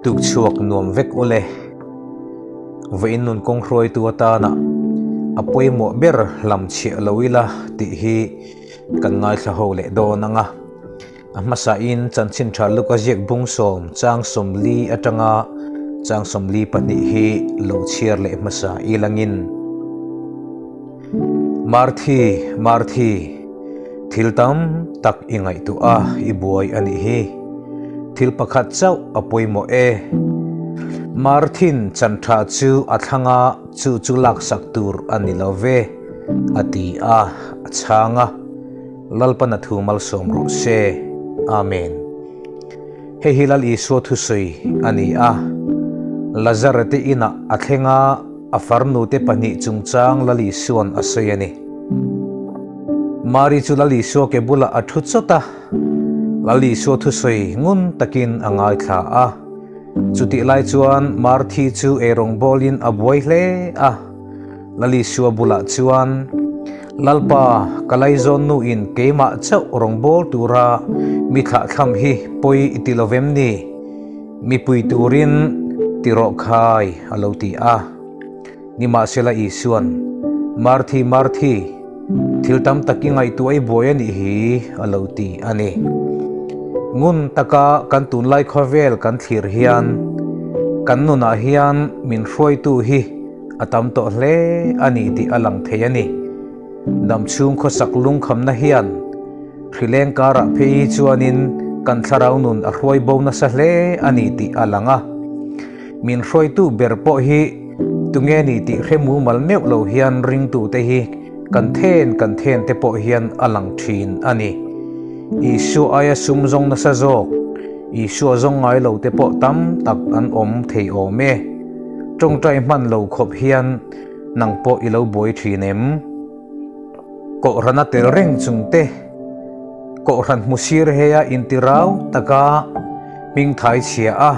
Tuk chhuak nuam vek u le. Vawiin nun kawng hruaitu atana a pawimawh ber hlam chhiah lo ila tih hi kan ngaithla ho leh dawn ang a. A hmasain chanchin tha Luka ziak bung sawm chang 40 atanga chang 42 hi lo chhiar leh hmasa ilangin. Marthi, Marthi, thil tam tak i ngaihtuah a, i buai a nih hi. Thil pakhat chauh a pawimawh e. Marthin chan tha chu a thlang a, chu chu laksak tur a ni lo ve, a ti a, a chhang a. Lalpan a thu malsawm rawh se. Amen. Hei hi Lal Isua thusawi a ni a. Lazara te inah a thleng a, a farnu te pahnih chungchang Lal Isua'n a sawi a ni. Mari chu Lal Isua ke bulah a thu chawt a, Lal Isua thusawi ngun takin a ngaithla a. Chutih lai chuan Marthi chu eirawngbawlin a buai hle a. Lal Isua bulah chuan, Lalpa, ka laizawn nuin keimah chauh rawngbâwl tura mi thlahthlam hi pawi i ti lo vem ni? Mipui turin ti rawh khai, a lo ti a. Nimahsela Isua'n, Marthi, Marthi, thil tam tak i ngaihtuah i buai a nih hi, a lo ti a ni. Ngun taka kan tunlai khawvel kan thlir hian, kan nunah hian min hruaitu hi a tam tawh hle a ni tih a lang thei a ni. Dam chhung khawsak lungkhamna hian hrileng karah phei hi chuanin kan thlarau nun a hruai bo nasa hle a ni tih a lang a. Min hruaitu ber pawh hi tunge ni tih hre mumal meuh lo hian ringtute hi kan then kan then te pawh hian a lang thin a ni. Isua aia sum zawng nasa zawk, Isua zawng ngai lo te pawh tam tak an awm thei awm e. Tawngtai hman lo khawp hian nang pawh i lo buai thin em? Kohhran a tel reng chung te, kohhran hmu sir heia intirau taka hming thai chhia a,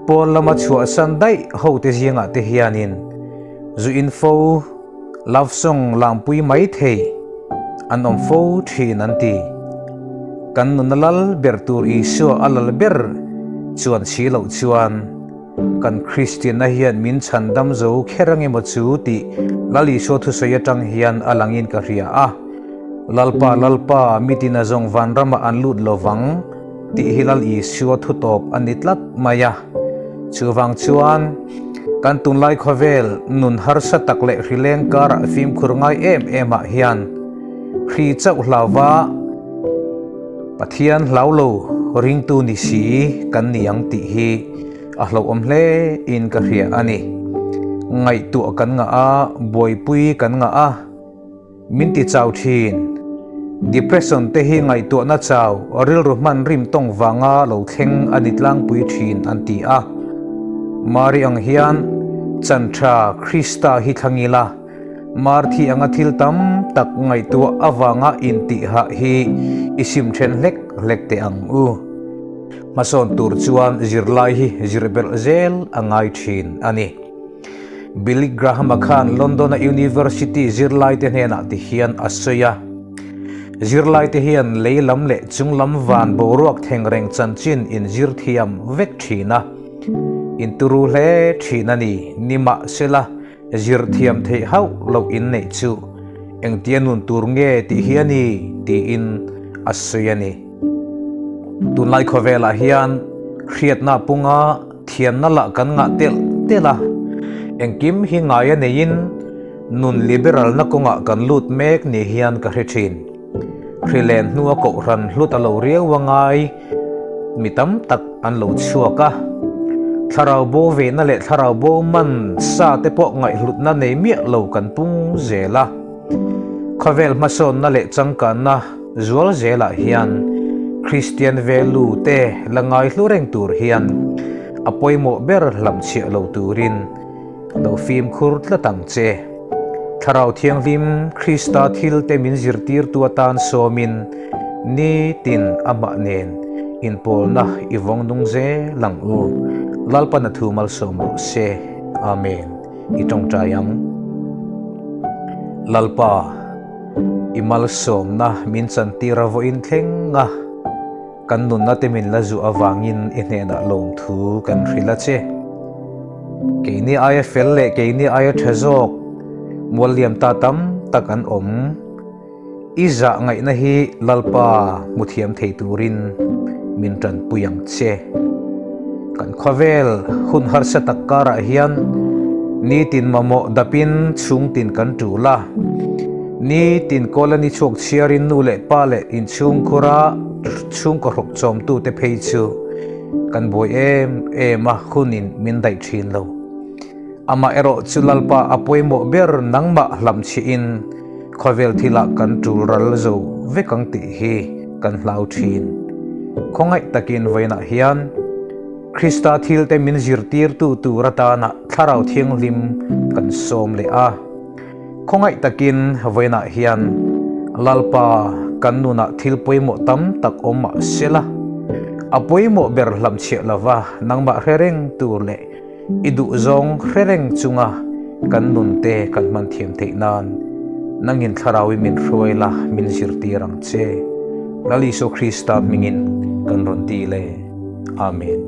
pawn lama chhuahsan daih ho te zingah te hianin zu in fo, love song langpui mai thei an awm fo thin an ti. Kan nuna lal ber tur Isua a lal ber chuan si loh chuan, Kan Kristianna hian min chhan dam zo kher ang emaw chu tih Lal Isua thusawi atang hian a langin ka hria a. Lalpa, Lalpa, mitin a zawng vanramah an lut lovang tih hi Lal Isua thu tawp a ni tlat mai a. Chuvang chuan, kan tunlai khawvel nun harsa tak leh hrileng karah fimkhur ngai em em ah hian hri chauh hlauva Pathian hlau lo ringtu ni si kan ni ang tih hi a hlauhawm hle in ka hria a ni. Ngaihtuah kan ngah a, buaipui kan ngah a, min ti chau thin. Depression te hi ngaihtuahna chau, rilru hman rim tawng vanga lo thleng a ni tlangpui thin an ti a. Mari ang hian chan tha Krista hi thlang ila. Marthi anga thil tam tak ngaihtuah avanga intihhah hi i sim then hlek hlek teh ang u. Hmasawn tur chuan zirlai hi zir belh zel a ngai thin a ni. Billy Graham-a khan London-a University zirlaite hnenah ti hian a sawi a, Zirlaite hian lei lam leh chung lam van boruak thleng reng chanchin in zir thiam vek thin a, in turu hle thin a ni, nimahsela, Zir thiam theih hauh loh in neih chu engtia nun tur nge tih hi a ni tiin a sawi a ni. Tunlai khawvelah hian hriatna punga thiamna lah kan ngah telh telh a, engkim hi ngai a neiin nun liberalna kawngah kan lut mek ni hian ka hre thin. Hrilen hnua kohhran hlut a lo riau a ngai mi tam tak an lo chhuak a. Thlarau bo vehna leh thlarau bo man sa te pawh ngaihhlutna nei miah lo kan pung zel a. Khawvel hmasawnna leh changkanna zual zelah hian Kristian value te la ngaihlu reng tur hian a pawimawh ber hlamchhiah lo turin Lo fimkhur tlat ang che. Thlarau Thianghlim Krista thilte min zirtirtu atan sawmin nitin amah nen inpawlna i vawng nung zel ang u. Lalpan a thu malsawm rawh se. Amen. I tawngtai ang. Lalpa, i malsawmna min chantir a vawiin thleng a. Kan nunna te min la zuh avangin i hnenah lawmthu kan hrilh a che. Keini aia fel leh keini aia tha zawk mual liam ta tam tak an awm. I zah ngaihna hi Lalpa hmu thiam thei turin min tanpui ang che. Kan khawvel hun harsa tak karah hian nitin mamawh dapin chhungtin kan tul a. Nitin kawl a ni chhuak chhiarin nu leh pa leh inchhungkhura chhungkaw hruk chawmtute phei chu kan buai em em a, hunin min daih thin lo. Amah erawh chu Lalpa a pawimawh ber nangmah hlamchhihin khawvel thilah kan tul ral zo vek ang tih hi kan hlau thin. Khawngaih takin vawiinah hian Krista thilte min zirtirtu tur atana Thlarau Thianghlim kan sawm leh a. Khawngaih takin vawiinah hian Lalpa kan nunah thil pawimawh tam tak awm mah sela, a pawimawh ber hlamchhiah lova nangmah hre reng tur leh i duhzawng hre reng chunga kan nunte kan hman thiam theih nan nangin Thlarauin min hruai la, min zirtir ang che. Lal Isua Krista hmingin kan rawn ti le. Amen.